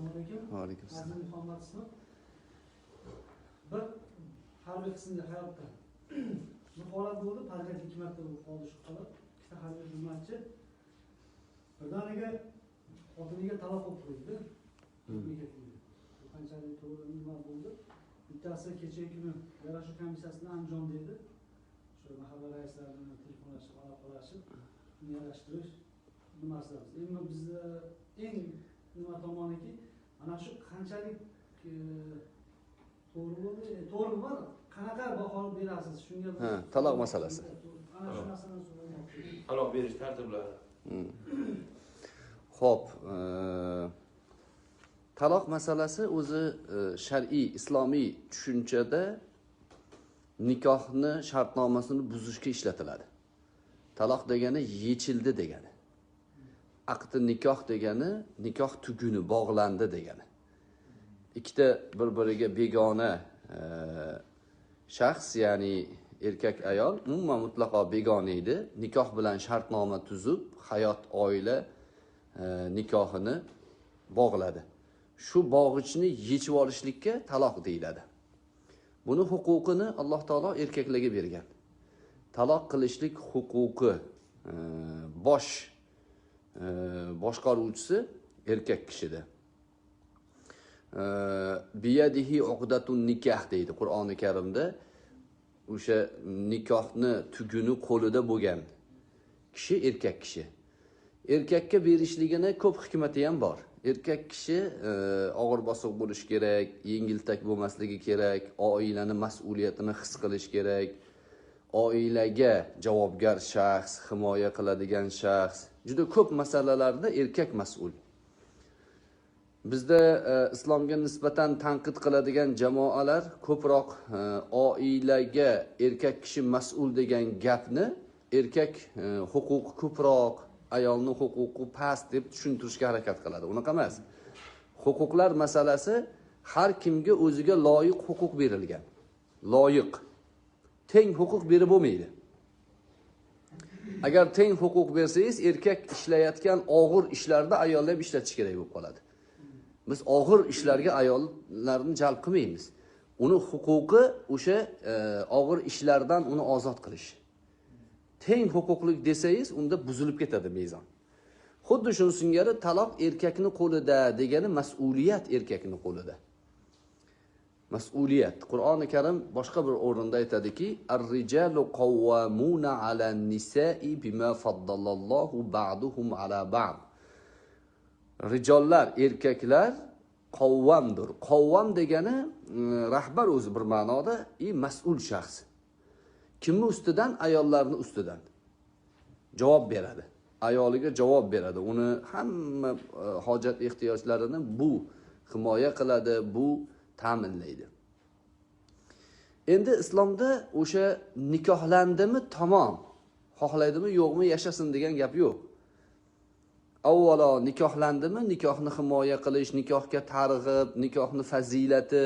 Assalomu alaykum. Va alaykum assalom. Azim Muhammad ismi. Bir harbiy qismda hayotda bir holat bo'ldi, podryad 2 marta bo'lib qoldi shu holat. Ikkita harbiy xizmatchi birdaniga xotiniga taloq olib qo'ydi. Bu qanchalik to'g'ri nima bo'ldi? Bittasi kechagi kuni yarashuv komissiyasida Andijonda edi. Shu mahalla raislari bilan telefonlashib, aloqalashib, yarashtirish nimasidamiz. Endi bizda eng nima tomoniki, mana shu qanchalik to'g'ri bo'ldi, to'g'ri bor, qanaqa baho berasiz shunga? Ha, taloq masalasi. Ana shu narsani so'ramoqchi. Taloq berish tartiblari. Xo'p, taloq masalasi o'zi shar'iy islomiy tushunchada nikohni shartnomasini buzishga ishlatiladi. Taloq degani yechildi degani. Aqdi nikoh degani nikoh tuguni bog'landi degani. Ikkita bir-biriga begona shaxs, ya'ni erkak ayol umuman mutlaqo begona edi. Nikoh bilan shartnoma tuzib, hayot oila nikohini bog'ladi. Shu bog'ichni yechib olishlikka taloq deyiladi. Buni huquqini Alloh taolo erkaklarga bergan. Taloq qilishlik huquqi bosh boshqaruvchisi erkak kishida. Biyadihi uqdatun nikah deydi Qur'oni Karimda. O'sha nikohni tuguni qo'lida bo'lgan kishi erkak kishi. Erkakka berishligini ko'p hikmati ham bor. Erkak kishi og'ir bosiq bo'lishi kerak, yengiltak bo'lmasligi kerak, oilani mas'uliyatini his qilish kerak, oilaga javobgar shaxs, himoya qiladigan shaxs. Juda ko'p masalalarda erkak mas'ul. Bizda islomga nisbatan tanqid qiladigan jamoalar ko'proq oilaga erkak kishi mas'ul degan gapni erkak huquqi ko'proq, ayolning huquqi past deb tushuntirishga harakat qiladi. Unaqa emas. Huquqlar masalasi har kimga o'ziga loyiq huquq berilgan. Loyiq. Teng huquq berib bo'lmaydi. Agar teng huquq bersangiz, erkak ishlayotgan og'ir ishlarda ayollar ham ishlatish kerak bo'lib qoladi. Biz og'ir ishlarga ayollarni jalb qilmaymiz. Uni huquqi o'sha og'ir ishlardan uni ozod qilish. Teng huquqlik desangiz, unda buzilib ketadi mezon. Xuddi shuni singari taloq erkakning qo'lida degani mas'uliyat erkakning qo'lida. Mas'uliyat. Qur'oni Karim boshqa bir o'rinda aytadiki, ar-rijalu qawwamuna 'alan-nisa'i bima faddalallohu ba'duhum 'ala ba'd. Rijollar, erkaklar qavvamdir. Qavvam degani rahbar o'zi bir ma'noda mas'ul shaxs. Kimning ustidan? Ayollarning ustidan javob beradi. Ayoliga javob beradi. Uni hamma hojat ehtiyojlarini bu himoya qiladi, bu ta'minlaydi. Endi islomda o'sha nikohlandimi tamom, xohlaydimi yo'qmi yashasin degan gap yo'q. Avvalo nikohlandimi, nikohni himoya qilish, nikohga targ'ib, nikohni fazilati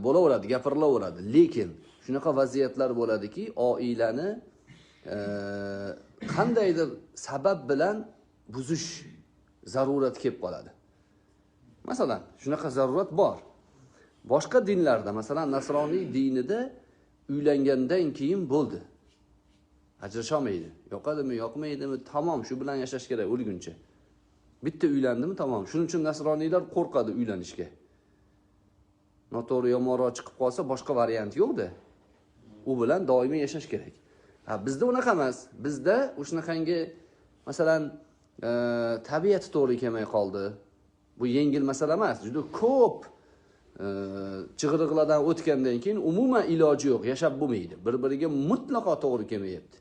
bo'laveradi, gapirilaveradi. Lekin shunaqa vaziyatlar bo'ladiki, oilani qandaydir sabab bilan buzish zarurati kelib qoladi. Masalan, shunaqa zarurat bor. Boshqa dinlarda, masalan, nasroniy dinida uylangandan keyin bo'ldi. Ajrasholmaydi. Yoqadimi, yoqmaydimi, tamom shu bilan yashash kerak o'lguncha. Bitta uylandimi, tamom. Shuning uchun nasroniylar qo'rqadi uylanishga. Noto'g'ri yomonroq chiqib qolsa boshqa variant yo'q-da. U bilan doimiy yashash kerak. Ha, bizda unaqa emas. Bizda o'shanaqangi masalan, tabiati to'g'ri kelmay qoldi. Bu yengil masala emas. Juda ko'p chig'iriqlardan o'tgandan keyin umuman iloji yo'q, yashab bo'lmaydi. Bir-biriga mutlaqo to'g'ri kelmayapti.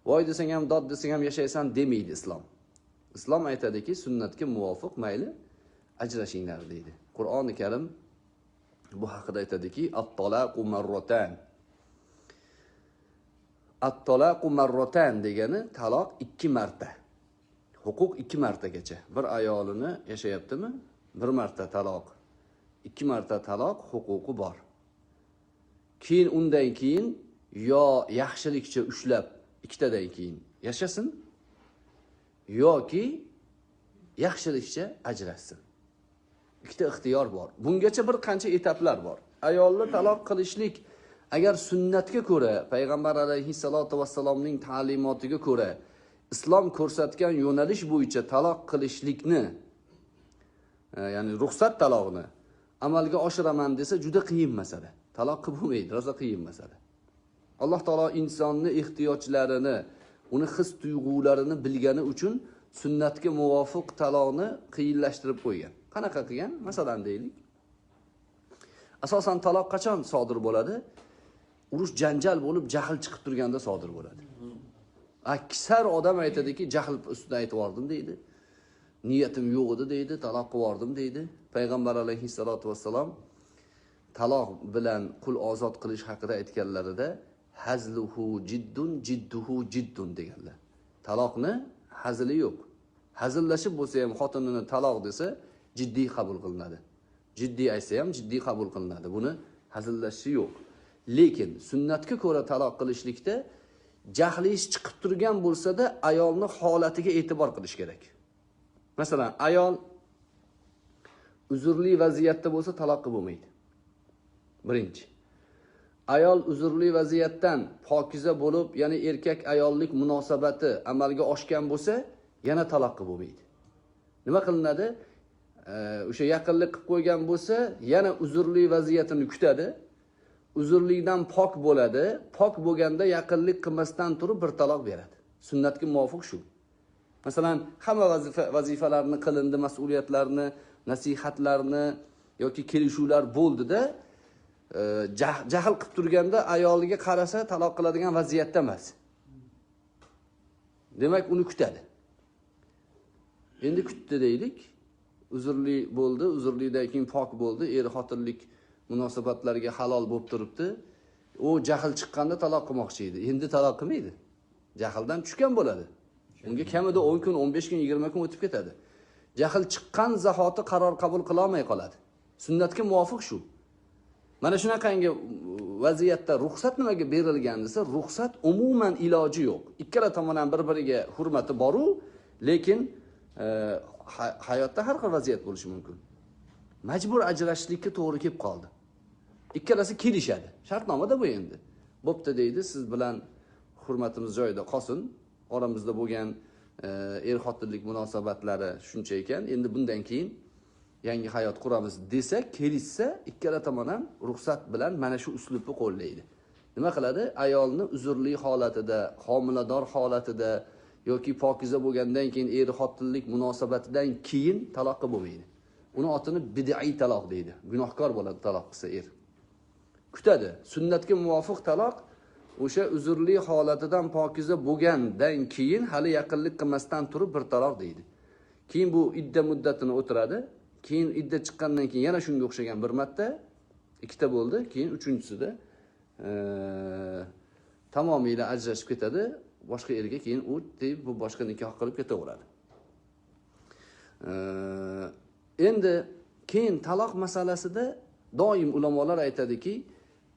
Voy desang ham, dod desang ham yashaysan demaydi islom. Islom aytadiki, sunnatga muvofiq mayli ajrashinglar deydi. Qur'oni Karim bu haqida aytadiki, at-talaqu marratan. At-talaqu marratan degani taloq 2 marta. Huquq 2 martagacha. Bir ayolini yashayaptimi? Bir marta taloq. 2 marta taloq huquqi bor. Keyin undan keyin yo yaxshilikcha ushlab ikkitadan keyin yashasin yoki yaxshilikcha ajrashsin. Ikkita ixtiyor bor. Bungacha bir qancha etaplar bor. Ayolni taloq qilishlik agar sunnatga ko'ra, payg'ambar alayhissalatu vassalomning ta'limotiga ko'ra, islom ko'rsatgan yo'nalish bo'yicha taloq qilishlikni, ya'ni ruxsat talog'ini amalga oshiraman desa juda qiyin masala. Taloq qilib bo'lmaydi, rosa qiyin masala. Alloh taolo insonni ehtiyojlarini, uni his tuyg'ularini bilgani uchun sunnatga muvofiq taloqni qiyinlashtirib qo'ygan. Qanaqa qilgan? Masalan deylik. Asosan taloq qachon sodir bo'ladi? Urush janjal bo'lib, jahl chiqib turganda sodir bo'ladi. Aksar odam aytadiki, jahl ustida aytib yubordim deydi. Niyatim yo'q edi deydi, taloq qilib yubordim deydi. Payg'ambar alayhissalatu vassalom taloq bilan qul ozod qilish haqida aytganlarida hazluhu jiddun jidduhu jiddun deganlar. Taloqni hazili yo'q. Hazillashib bo'lsa ham xotinini taloq desa jiddiy qabul qilinadi. Jiddiy aytsa ham jiddiy qabul qilinadi. Buni hazillashishi yo'q. Lekin sunnatga ko'ra taloq qilishlikda jahli ish chiqib turgan bo'lsa-da ayolning holatiga e'tibor qilish kerak. Masalan, ayol uzrli vaziyatda bo'lsa taloq qilib bo'lmaydi. Birinchi. Ayol uzrli vaziyatdan pokiza bo'lib, ya'ni erkak ayollik munosabati amalga oshgan bo'lsa, yana taloq qilib bo'lmaydi. Nima qilinadi? O'sha yaqinlik qilib qo'ygan bo'lsa, yana uzrli vaziyatini kutadi. Uzrlikdan pok bo'ladi. Pok bo'lganda yaqinlik qilmasdan turib bir taloq beradi. Sunnatga muvofiq shu. Masalan, hamma vazifalarni qilindi, mas'uliyatlarni, nasihatlarni yoki kelishuvlar bo'ldi-da, jahl qilib turganda ayoliga qarasa taloq qiladigan vaziyatda emas. Demak, uni kutadi. Endi kutdi deylik. Uzrli bo'ldi, uzrlidan keyin pok bo'ldi, er-xotinlik munosabatlarga halol bo'lib turibdi. U jahl chiqqanda taloq qilmoqchi edi. Endi taloq qilmaydi. Jahldan tushgan bo'ladi. Unga kamida 10 kun, 15 kun, 20 kun o'tib ketadi. Jahl chiqqan zahoti qaror qabul qila olmay qoladi. Sunnatga muvofiq shu. Mana shunaqangi vaziyatda ruxsat nimaga berilgan desa, ruxsat umuman iloji yo'q. Ikkala tomon ham bir-biriga hurmati bor-u, lekin hayotda har xil vaziyat bo'lishi mumkin. Majbur ajrashishlikka to'g'ri kelib qoldi. Ikkalasi kelishadi. Shartnomada bu endi. Bo'pti deydi, siz bilan hurmatimiz joyida qolsin. Oramizda bo'lgan er-xotinlik munosabatlari shuncha ekan. Endi bundan keyin yangi hayot quramiz desa, kelishsa, ikkala tomon ham ruxsat bilan mana shu uslubni qo'llaydi. Nima qiladi? Ayolni uzrli holatida, homilador holatida yoki pokiza bo'lgandan keyin er-xotinlik munosabatidan keyin taloq qilib bo'lmaydi. Uni otini bid'iy taloq deydi. Gunohkor bo'ladi taloq qilsa er. Kutadi. Sunnatga muvofiq taloq o'sha uzrli holatidan pokiza bo'lgandan keyin hali yaqinlik qilmasdan turib bir taloq deydi. Keyin bu idda muddatini o'tiradi. Keyin idda chiqqandan keyin yana shunga o'xshagan bir marta, ikkita bo'ldi. Keyin uchinchisida tamomiyla ajrashib ketadi. Boshqa erga keyin u deb bu boshqa nikoh qilib ketaveradi. Endi keyin taloq masalasida doim ulamolar aytadiki,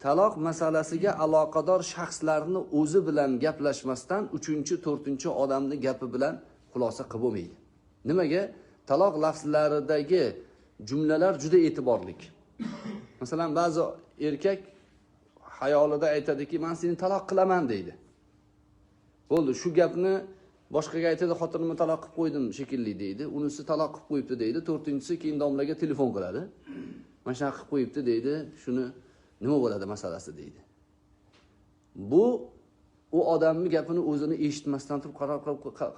taloq masalasiga aloqador shaxslarni o'zi bilan gaplashmasdan 3-chi, 4-chi odamni gapi bilan xulosa qilib bo'lmaydi. Nimaga? Taloq lafzlaridagi jumlalar juda e'tiborlik. Masalan, ba'zi erkak xayolida aytadiki, men seni taloq qilaman deydi. Bo'ldi, shu gapni boshqaga aytadi, xotinimni taloq qilib qo'ydim shekilli deydi. Unisi taloq qilib qo'yibdi deydi. 4-inchisi keyin domlaga telefon qiladi. Mana shunaqa qilib qo'yibdi deydi. Shuni nima bo'ladi masalasi deydi. Bu u odamning gapini o'zini eshitmasdan turib qaror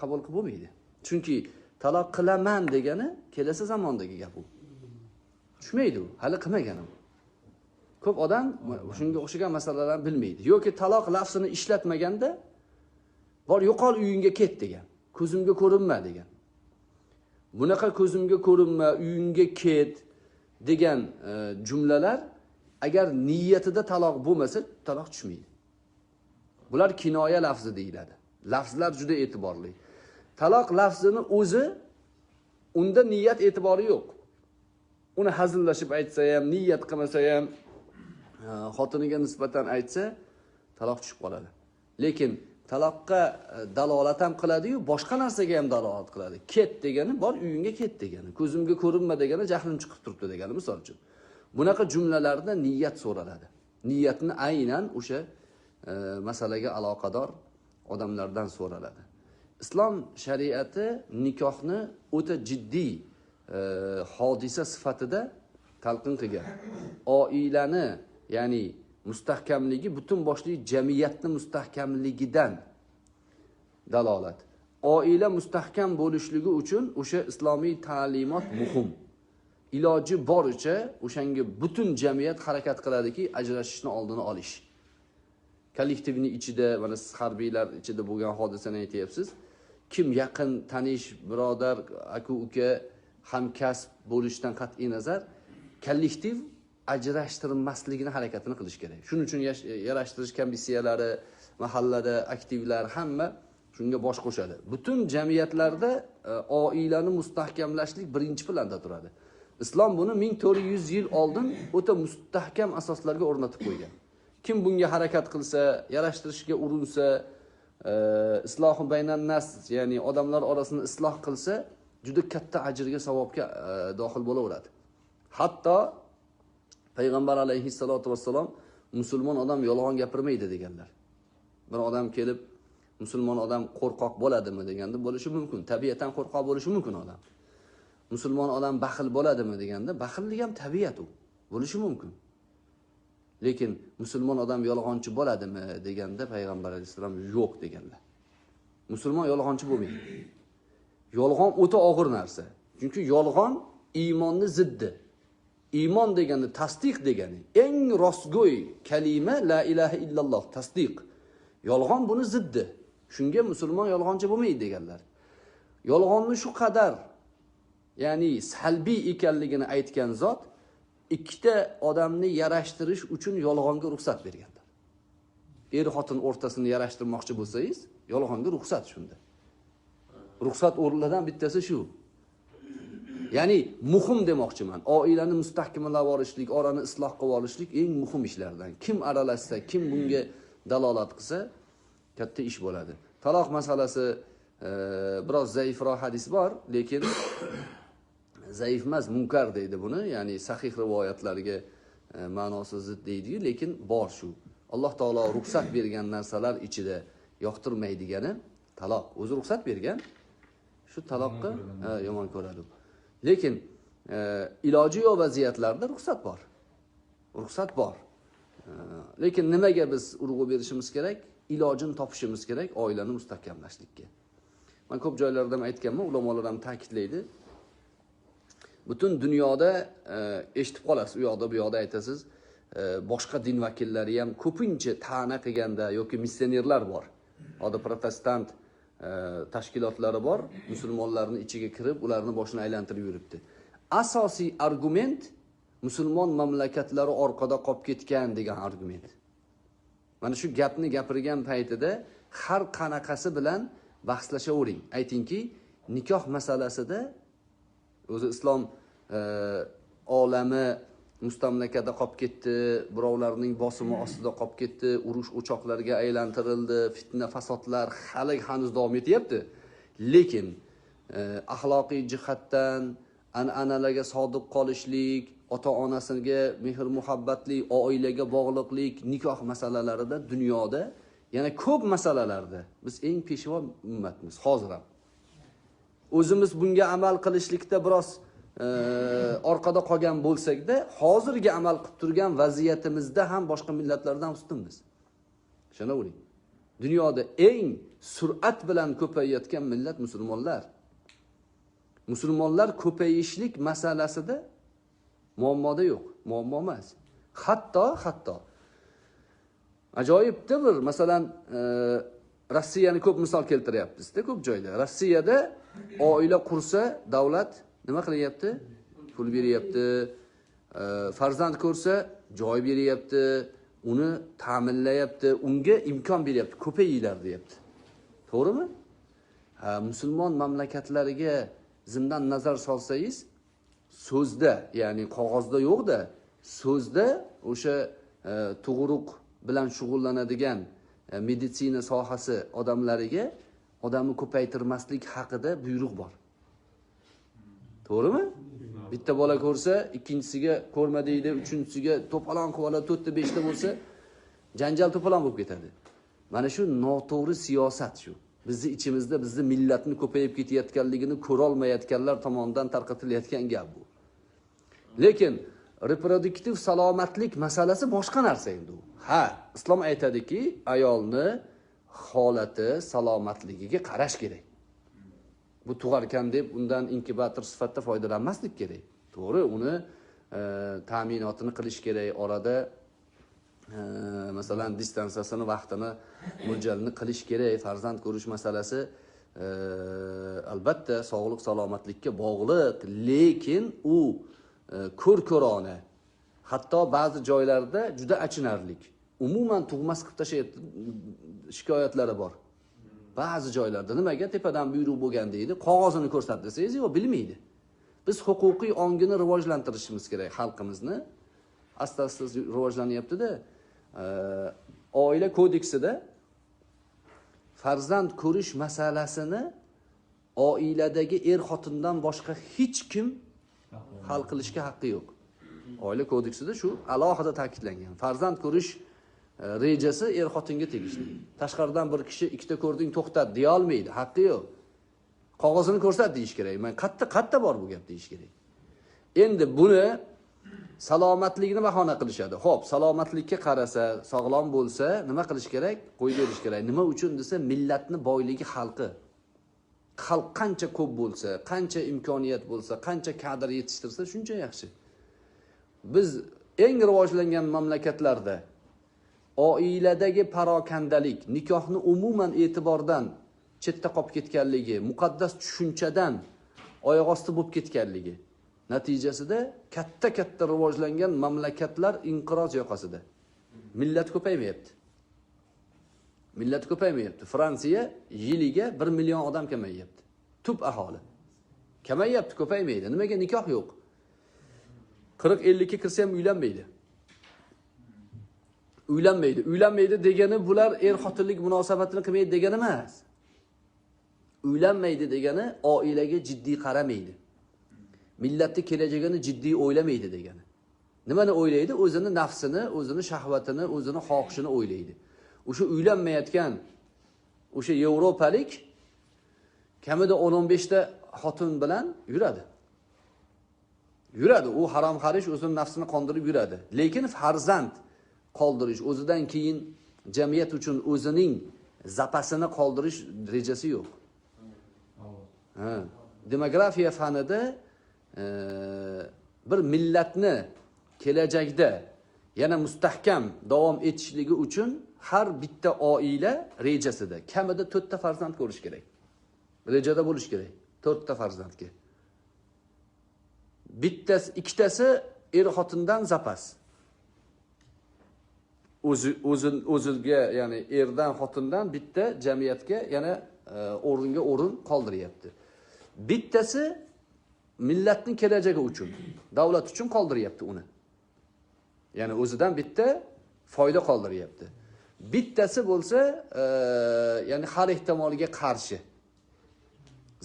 qabul qilib bo'lmaydi. Chunki taloq qilaman degani kelasi zamondagi gap u. Tushmaydi u, hali qilmagan u. Ko'p odam shunga o'xshagan masalalarni bilmaydi. Yoki taloq lafzini ishlatmaganda bor yo'qol uyingga ket degan, ko'zimga ko'rinma degan. Bunaqa ko'zimga ko'rinma, uyingga ket degan jumlalar agar niyatida taloq bo'lmasa, taloq tushmaydi. Bular kinoya lafzi deyiladi. Lafzlar juda e'tiborli. Taloq lafzini o'zi unda niyat e'tibori yo'q. Uni hazillashib aytsa ham, niyat qilmasa ham, xotiniga nisbatan aytsa, taloq tushib qoladi. Lekin Taloqqa dalolat ham qiladi-yu, boshqa narsaga ham dalolat qiladi. Ket degani bor, uyingga ket degani, ko'zimga ko'rinma degani, jahlim chiqib turibdi degani, misol uchun. Bunaqa jumlalarda niyat so'raladi. Niyatni aynan o'sha masalaga aloqador odamlardan so'raladi. Islom shariati nikohni o'ta jiddiy hodisa sifatida talqin qilgan. Oilani, ya'ni mustahkamligi butun boshli jamiyatni mustahkamligidan dalolat. Oila mustahkam bo'lishligi uchun o'sha islomiy ta'limot muhim. Iloji boricha o'shanga butun jamiyat harakat qiladiki, ajrashishni oldini olish. Kollektivni ichida, mana siz harbiylar ichida bo'lgan hodisani aytayapsiz. Kim yaqin tanish, birodar, aka uka, hamkasb bo'lishidan qat'iy nazar, kollektiv ajrashtirmasligini harakatini qilish kerak. Shuning uchun yarashtirish komissiyalari, mahallada aktivlar hamma shunga bosh qo'shadi. Butun jamiyatlarda oilani mustahkamlashlik birinchi planda turadi. Islom buni 1400 yil oldin o'ta mustahkam asoslarga o'rnatib qo'ygan. Kim bunga harakat qilsa, yarashtirishga urinsa, islohi baynan nas, ya'ni odamlar orasini isloh qilsa, juda katta ajrga, savobga dohil bo'laveradi. Hatto Payg'ambar alayhissalotu vassalom musulmon odam yolg'on gapirmaydi deganlar. Bir odam kelib musulmon odam qo'rqoq bo'ladimi deganda, bo'lishi mumkin. Tabiatan qo'rqoq bo'lishi mumkin odam. Musulmon odam baxil bo'ladimi deganda, baxillik ham tabiat u, bo'lishi mumkin. Lekin musulmon odam yolg'onchi bo'ladimi deganda Payg'ambar alayhissalom yo'q deganlar. Musulmon yolg'onchi bo'lmaydi. Yolg'on o'ta og'ir narsa. Chunki yolg'on iymonni ziddi. Iymon degani tasdiq degani. Eng rostgo'y kalima la ilaha illalloh, tasdiq. Yolg'on buni ziddi. Shunga musulmon yolg'onchi bo'lmaydi deganlar. Yolg'onni shu qadar, ya'ni salbiy ekanligini aytgan zot ikkita odamni yarashtirish uchun yolg'onga ruxsat berganlar. Er xotin o'rtasini yarashtirmoqchi bo'lsangiz, yolg'onga ruxsat shunda. Ruxsat o'rinlardan bittasi shu. Ya'ni muhim demoqchiman. Oilani mustahkamlab olishlik, orani isloh qilib olishlik eng muhim ishlardan. Kim aralashsa, kim bunga dalolat qilsa, katta ish bo'ladi. Taloq masalasi biroz zaifroq hadis bor, lekin zaif emas, munkar deydi buni. Ya'ni sahih rivoyatlarga ma'nosi zid deydi-yu, lekin bor shu. Alloh taolo ruxsat bergan narsalar ichida yoqtirmaydigani taloq. O'zi ruxsat bergan, shu taloqni yomon ko'radi. Lekin iloji yo'q vaziyatlarda ruxsat bor. Ruxsat bor. Lekin nimaga biz urg'u berishimiz kerak? Ilojini topishimiz kerak oilani mustahkamlashlikka. Men ko'p joylarda ham aytganman, ulamolar ham ta'kidlaydi. Butun dunyoda eshitib qolasiz, u yoqda bu yoqda aytasiz, boshqa din vakillari ham ko'pincha ta'na qilganda yoki missionerlar bor. Hozir protestant tashkilotlari bor, musulmonlarni ichiga kirib, ularni boshini aylantirib yuribdi. Asosiy argument musulmon mamlakatlari orqada qolib ketgan degan argument. Mana shu gapni gapirgan paytida har qanaqasi bilan bahslashavering. Aytingki, nikoh masalasida o'zi islom olami mustamlakada qolib ketdi, birovlarning bosimi ostida qolib ketdi, urush o'choqlarga aylantirildi, fitna fasodlar hali hanuz davom etyapti. Lekin axloqiy jihatdan an'analarga sodiq qolishlik, ota-onasiga mehr-muhabbatli, oilaga bog'liqlik, nikoh masalalarida dunyoda yana ko'p masalalarda biz eng peshvo ummatmiz hozir ham. O'zimiz bunga amal qilishlikda biroz orqada qolgan bo'lsak-da, hozirgi amal qilib turgan vaziyatimizda ham boshqa millatlardan ustunmiz. Ishonavering. Dunyoda eng sur'at bilan ko'payayotgan millat musulmonlar. Musulmonlar ko'payishlik masalasida muammoda yo'q, muammo emas. Hatto ajoyibdi bir, masalan, Rossiyani ko'p misol keltiryapmiz-da ko'p joyda. Rossiyada oila qursa davlat nima qilyapti? Pul beryapti. Farzand ko'rsa joy beryapti, uni ta'minlayapti, unga imkon beryapti, ko'payinglar deyapti. To'g'rimi? Ha, musulmon mamlakatlariga zimdan nazar solsangiz, so'zda, ya'ni qog'ozda yo'q-da, so'zda o'sha tug'ruq bilan shug'ullanadigan meditsina sohasi odamlariga odamni ko'paytirmaslik haqida buyruq bor. To'g'rimi? Bitta bola ko'rsa, ikkinchisiga ko'rma deydi, uchinchisiga to'polon qilib oladi, 4 ta 5 ta bo'lsa, janjal to'polon bo'lib ketadi. Mana shu noto'g'ri siyosat shu. Bizni ichimizda bizni millatni ko'payib ketayotganligini ko'ra olmayotganlar tomonidan tarqatilayotgan gap bu. Lekin reproduktiv salomatlik masalasi boshqa narsa endi u. Ha, islom aytadiki, ayolni holati, salomatligiga qarash kerak. Bu tug'arkan deb undan inkubator sifatida foydalanmaslik kerak. To'g'ri, uni ta'minotini qilish kerak, orada masalan distansiyasini, vaqtini, mo'ljalini qilish kerak. Farzand ko'rish masalasi albatta sog'liq salomatlikka bog'liq, lekin u ko'r-ko'rona, hatto ba'zi joylarda juda achinarlik. Umuman tug'mas qilib tashlayapti shikoyatlari bor. Ba'zi joylarda nimaga tepadan buyruq bo'lgan deydi, qog'ozini ko'rsat desangiz, yo'q, bilmaydi. Biz huquqiy ongini rivojlantirishimiz kerak xalqimizni. Asta-asta rivojlanyapti-da. Oila kodeksida farzand ko'rish masalasini oiladagi er-xotindan boshqa hech kim hal qilishga haqqi yo'q. Oila kodeksida shu alohida ta'kidlangan. Farzand ko'rish rejasi er-xotinga tegishli. Tashqaridan bir kishi ikkita ko'rding to'xtat deya olmaydi, haqqi yo'q. Qog'ozini ko'rsat deyish kerak. Men qatta bor bu gap deyish kerak. Endi buni salomatlikni bahona qilishadi. Xo'p, salomatlikka qarasa, sog'lom bo'lsa, nima qilish kerak? Qo'yib berish kerak. Nima uchun desa, millatni boyligi xalqi. Xalq qancha ko'p bo'lsa, qancha imkoniyat bo'lsa, qancha kadr yetishtirsa, shuncha yaxshi. Biz eng rivojlangan mamlakatlarda oiladagi parokandalik, nikohni umuman e'tibordan chetda qolib ketganligi, muqaddas tushunchadan oyoq osti bo'lib ketganligi natijasida katta-katta rivojlangan mamlakatlar inqiroz yoqasida. Millat ko'paymayapti. Millat ko'paymayapti. Fransiya yiliga 1 million odam kamayyapti. Tub aholi kamayyapti, ko'paymaydi. Nimaga? Nikoh yo'q. 40-50 ga kirsa ham uylanmaydi. Uylanmaydi. Uylanmaydi degani bular er-xotinlik munosabatini qilmaydi degani emas. Uylanmaydi degani oilaga jiddiy qaramaydi. Millatning kelajagini jiddiy o'ylamaydi degani. Nimani o'ylaydi? O'zini nafsini, o'zini shahvatini, o'zini xohishini o'ylaydi. O'sha uylanmayotgan o'sha yevropalik kamida 10-15 ta xotin bilan yuradi. Yuradi, u harom xarish o'zini nafsini qondirib yuradi. Lekin farzand qoldirish, o'zidan keyin jamiyat uchun o'zining zapasini qoldirish rejasi yo'q. Ha, demografiya fanida bir millatni kelajakda yana mustahkam davom etishligi uchun har bitta oila rejasida kamida 4 ta farzand ko'rish kerak. Rejada bo'lish kerak 4 ta farzandga. Bittasi, ikkitasi er-xotindan zapas. O'ziga, ya'ni erdan xotindan bitta jamiyatga yana o'ringa o'rin qoldiryapti. Bittasi millatning kelajagi uchun, davlat uchun qoldiryapti uni. Ya'ni o'zidan bitta foyda qoldiryapti. Bittasi bo'lsa, ya'ni har ehtimolga qarshi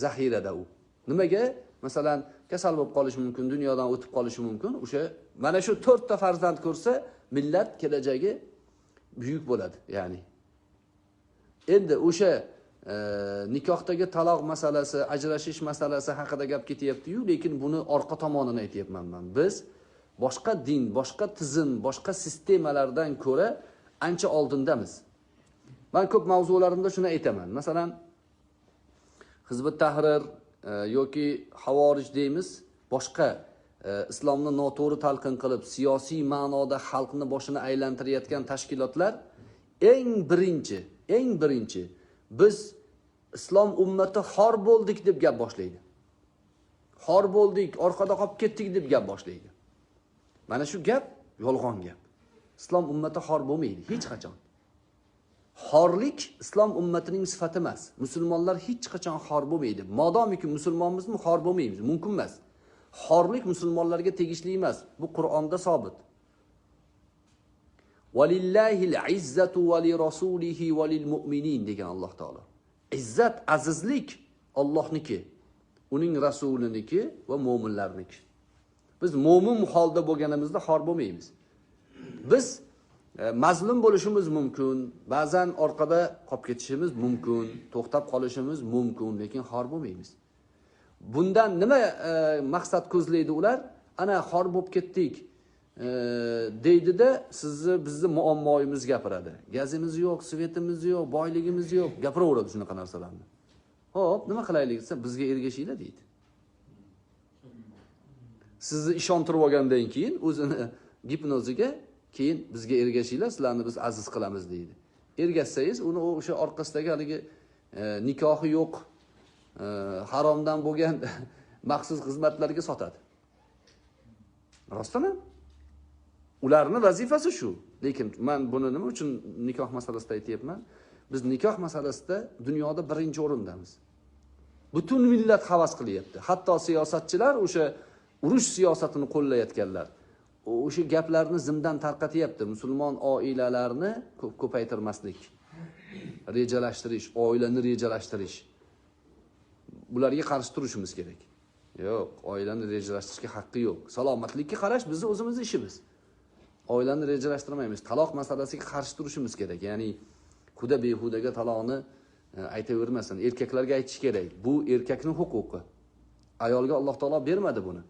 zaxirada u. Nimaga? Masalan, kasal bo'lib qolishi mumkin, dunyodan o'tib qolishi mumkin. O'sha mana shu 4 ta farzand ko'rsa, millat kelajagi buyuk bo'ladi, ya'ni. Endi o'sha nikohdagi taloq masalasi, ajrashish masalasi haqida gap ketyapti-yu, lekin buni orqa tomonini aytyapman men. Biz boshqa din, boshqa tizim, boshqa sistemalardan ko'ra ancha oldindamiz. Men ko'p mavzularimda shuni aytaman. Masalan, Hizb Tahrir yoki Havorij deymiz, boshqa islomni noto'g'ri talqin qilib, siyosiy ma'noda xalqni boshini aylantirayotgan tashkilotlar eng birinchi biz islom ummati xor bo'ldik deb gap boshlaydi. Xor bo'ldik, orqada qolib ketdik deb gap boshlaydi. Mana shu gap yolg'on gap. Islom ummati xor bo'lmaydi hech qachon. Xorlik islom ummatining sifati emas. Musulmonlar hech qachon xor bo'lmaydi. Modomiki musulmonmizmi, xor bo'lmaymiz, mumkin emas. Xorlik musulmonlarga tegishli emas. Bu Qur'onda sobit. Valillahil izzatu va li rasulihi va lil mu'minin degan Alloh taolo. Izzat, azizlik Allohniki, uning rasuliniki va mo'minlarniki. Biz mo'min holda bo'lganimizda xor bo'lmaymiz. Biz mazlum bo'lishimiz mumkin, ba'zan orqada qolib ketishimiz mumkin, to'xtab qolishimiz mumkin, lekin xor bo'lmaymiz. Bundan nima maqsad ko'zlaydi ular? Ana xor bo'lib ketdik deydida sizni bizni muammoyimiz gapiradi. Gazimiz yo'q, svetimiz yo'q, boyligimiz yo'q, gapiraveradi shunaqa narsalarni. Xo'p, nima qilaylik desa, bizga ergashinglar deydi. Sizni ishontirib olgandan keyin o'zini gipnoziga keyin bizga ergashinglar, sizlarni biz aziz qilamiz deydi. Ergashsangiz uni o'sha orqasidagi haligi nikohi yo'q, haromdan bo'lgan maxsus xizmatlarga sotadi. Rostmi? Ularning vazifasi shu. Lekin men buni nima uchun nikoh masalasida aytyapman? Biz nikoh masalasida dunyoda birinchi o'rindamiz. Butun millat havas qilyapti. Hatto siyosatchilar o'sha urush siyosatini qo'llayotganlar o'sha gaplarni zimdan tarqatyapti. Musulmon oilalarni ko'paytirmaslik, rejalashtirish, oilani rejalashtirish. Bularga qarshi turishimiz kerak. Yo'q, oilani rejalashtirishga haqqi yo'q. Salomatlikka qarash bizning o'zimizning ishimiz. Oilani rejalashtirmaymiz. Taloq masalasiga qarshi turishimiz kerak. Ya'ni xuda behudaga taloqni aytavermasin. Erkaklarga aytish kerak. Bu erkakning huquqi. Ayolga Alloh taolo bermadi buni.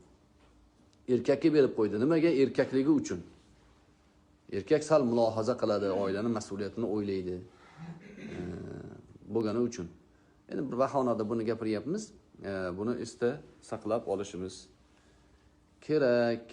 Erkakka berib qo'ydi. Nimaga? Erkakligi uchun. Erkak sal mulohaza qiladi, oilaning mas'uliyatini o'ylaydi. Bo'lgani uchun. Endi bir bahonada buni gapiryapmiz. Buni esda saqlab olishimiz kerak.